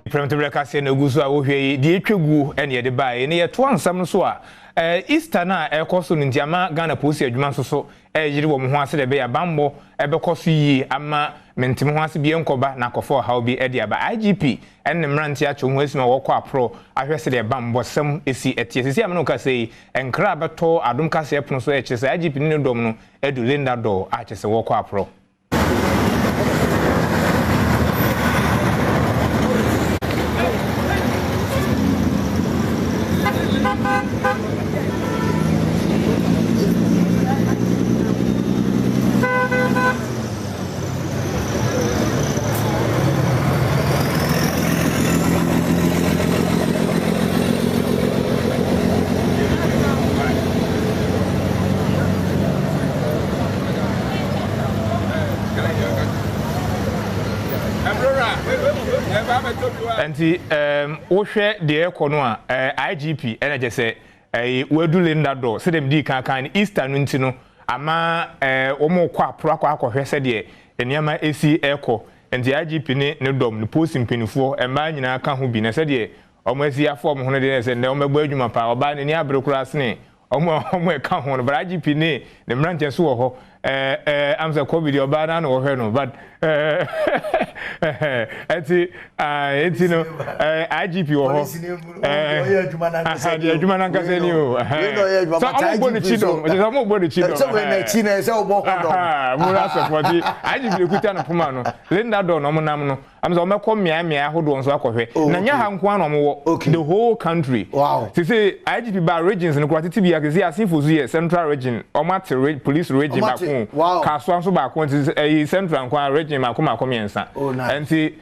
Prɛmtoberɛ kaseɛ na ɛgu so a wohwɛ yi, deɛ ɛtwa guo na yɛde baeɛ. Na yɛtoa nsɛm no so a, Easter no a ɛrekɔ so no nti ama Ghana polisi adwuma nso so reyere wɔn ho ase sɛdeɛ ɛbɛyɛ a bammɔ bɛkɔ so yie ama mente-me-ho-ase bi nkɔba na akɔfa ɔhaw bi de aba. IGP ne ne mmeranteɛ akyɛ wɔn ho asi ma wɔrekɔ aporɔ ahwɛ sɛdeɛ bammɔsɛm si teɛ. Seesei a me ne wo kasa yi, nkra a bɛtɔ Adom kaseɛ pono so rekyerɛ sɛ IGP ne ne dɔm no adu Linda Dor a kyerɛ sɛ wɔrekɔ aporɔ. Nti wohwɛ deɛ ɛkɔ no a, IGP ɛna kyɛ sɛ wadu Linda dɔ sɛdeɛ medii kan kan no Easter no nti no ama wɔn rekɔ aporo akɔ akɔhwɛ sɛdeɛ nneɛma esi ɛkɔ. Nti IGP ne ne dɔm ne polisi mpanimfoɔ mmaa nyinaa ka ho bi na sɛdeɛ wɔn asi afa wɔn ho no deɛ sɛ nnɛ wɔn bɛbɔ adwuma paa. Ɔbaa n'ani abere koraa sene Wɔn a wɔn ɛka ho no, but IGP ne ne mmeranteɛ nso wɔ hɔ. Ɛɛ ɛɛ am sɛ Kobe deɛ ɔbaa naa na wɔhwɛ no, but ɛɛ ɛti ɛti no ɛɛ IGP wɔ hɔ. Ɛɛ aha deɛ adwuma nankasa ni o. Sɛ wɔn bɔ ne kyi dɔm, sɛ wɔn bɔ ne kyi dɔm. Sɛ wɔn n'akyi na sɛ wɔbɔ ho dɔm. Mo na support IGP ekuta no poma no, Linda dɔ na wɔn nam no. Am sɛ wɔbɛkɔ mmeae mmeae ahodoɔ nso akɔhwɛ. Oh, Na nyɛ okay. ha nko ara na wɔwɔ. Okay. The whole country. Wow. Sese IGP ba regions no koraa tete bi a sese Asinfo nso yɛ central region. Wɔn ate re, police region Wɔn ate, baako. wow. Kasoa nso baako nti sɛ ɛyi central nko ara region mako mako mmiɛnsa. Oh, nice. Nti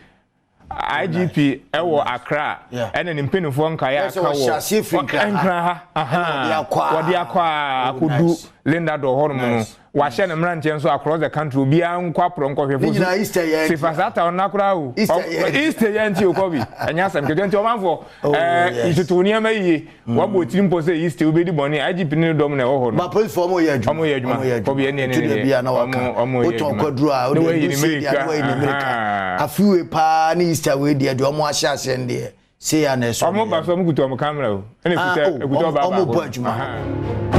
IGP ɛwɔ Accra Yeah. ɛna ne mpanimfoɔ nkaeɛ Yɛ aka sɛ wɔ wɔhyɛ aseɛ firi ɔ- Nkran ha. Nkran ha. Ɛna wɔde Aha. akɔ a. Wɔde akɔ a Oh, akɔdu nice. Linda Dor hɔnom no. Nice. Wahyɛ ne mmeranteɛ nso across the country obiara nkɔ aporɔ nkɔhwɛ Ne nyinaa Easter yɛ Sefa nti. saa ta ɔnna koraa o. Easter yɛ nti. Easter yɛ nti o kɔbi. Ɛnyɛ asɛm ketewa nti ɔmanfoɔ Oh, ɛɛ yes. ntoto nneɛma yie. Wabɔ tiri mpɔ sɛ Easter wobɛdi bɔne a IGP ne ne dɔm na ɛwɔ hɔ no. Ba polisifoɔ ɔmo yɛ adwuma. Ɔmo yɛ adwuma. Kɔbi ɛne ɛne Nti ne deɛ deɛ. bia na waka. Ɔmo ɔmo yɛ Wotɔn adwuma. kwaduro a Na wode wayi adu ne sei deɛ na mmirika. wayi ne mmirika. Ahaa. Afe wei paa ne Easter wei deɛ deɛ ɔmo ahyɛ aseɛ no deɛ sei a na ɛsɛ Ɔmo ba ɔmo yɛ. so ɔmo kuta ɔmo camera o. Ɛna Ah, ekuta oh, ekuta ɔmo ɔbaa ɔmo baako bɔ no. adwuma. Ahaa.